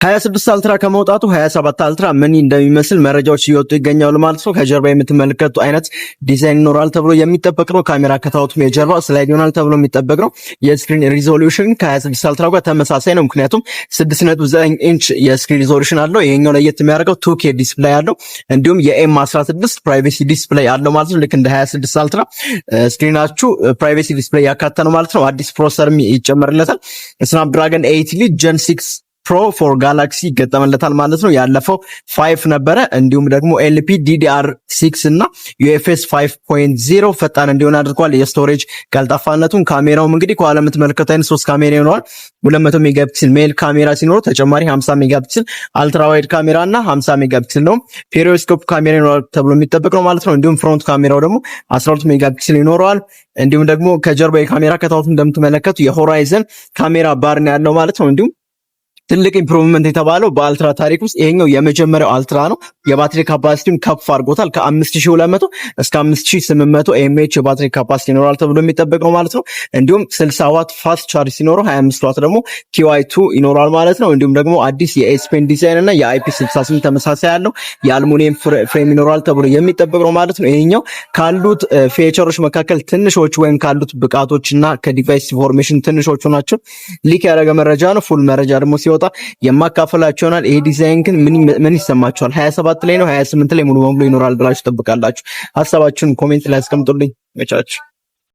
26 Ultra ከመውጣቱ 27 Ultra ምን እንደሚመስል መረጃዎች እየወጡ ይገኛሉ ማለት ነው። ከጀርባ የምትመለከቱ አይነት ዲዛይን ይኖራል ተብሎ የሚጠበቅ ነው። ካሜራ cutout ኡም የጀርባ slide ይሆናል ተብሎ የሚጠበቅ ነው። የ screen resolution ከ26 Ultra ጋር ተመሳሳይ ነው። ምክንያቱም 6.9 ኢንች የ screen resolution አለው። ይሄኛው ለየት የሚያደርገው 2K display አለው። እንዲሁም የ M 16 privacy display አለው ማለት ነው። ልክ እንደ 26 Ultra screen ኣችሁ privacy display ያካተተ ነው ማለት ነው። አዲስ processor ም ይጨመርለታል። Snapdragon 8 Elite Gen 6 Pro for Galaxy ይገጠምለታል ማለት ነው። ያለፈው 5 ነበረ። እንዲሁም ደግሞ LPDDR6 እና UFS 5.0 ፈጣን እንዲሆን አድርጓል። የ storage ቀልጣፋነቱን ካሜራውም እንግዲህ ከኋላ የምትመለከቱ አይነት ሶስት ካሜራ ይኖረዋል። 200 megapixel main ካሜራ ሲኖረው ተጨማሪ 50 megapixel ultra wide ካሜራ እና 50 megapixel ነው periscope ካሜራ ይኖራል ተብሎ የሚጠበቅ ነው ማለት ነው። እንዲሁም front ካሜራው ደግሞ 12 megapixel ይኖረዋል። እንዲሁም ደግሞ ከጀርባ የካሜራ cutout ኡ እንደምትመለከቱ የ horizon ካሜራ ባር ነው ያለው ማለት ነው። እንዲሁም ትልቅ improvement የተባለው በ Ultra ታሪክ ውስጥ ይሄኛው የመጀመሪያው Ultra ነው። የባትሪ capacity ውን ከፍ አድርጎታል። ከ5200 እስከ 5800 mAh የባትሪ capacity ይኖራል ተብሎ የሚጠበቅ ነው ማለት ነው። እንዲሁም 60 watt fast charge ሲኖረው 25 ዋት ደግሞ Qi2 ይኖራል ማለት ነው። እንዲሁም ደግሞ አዲስ የ S Pen design እና የ IP68 ተመሳሳይ ያለው የአልሙኒየም frame ይኖራል ተብሎ የሚጠበቅ ነው ማለት ነው። ይሄኛው ካሉት feature ኦች መካከል ትንሾቹ ወይም ካሉት ብቃቶች እና ከ device information ትንሾቹ ናቸው። Leak ያደረገ መረጃ ነው። Full መረጃ ደግሞ ሲወጣ የማካፈላችሁ ይሆናል። ይሄ ዲዛይን ግን ምን ይሰማችኋል? 27 ላይ ነው፣ 28 ላይ ሙሉ በሙሉ ይኖራል ብላችሁ ትጠብቃላችሁ? ሀሳባችሁን comment ላይ አስቀምጡልኝ። መቻችሁ።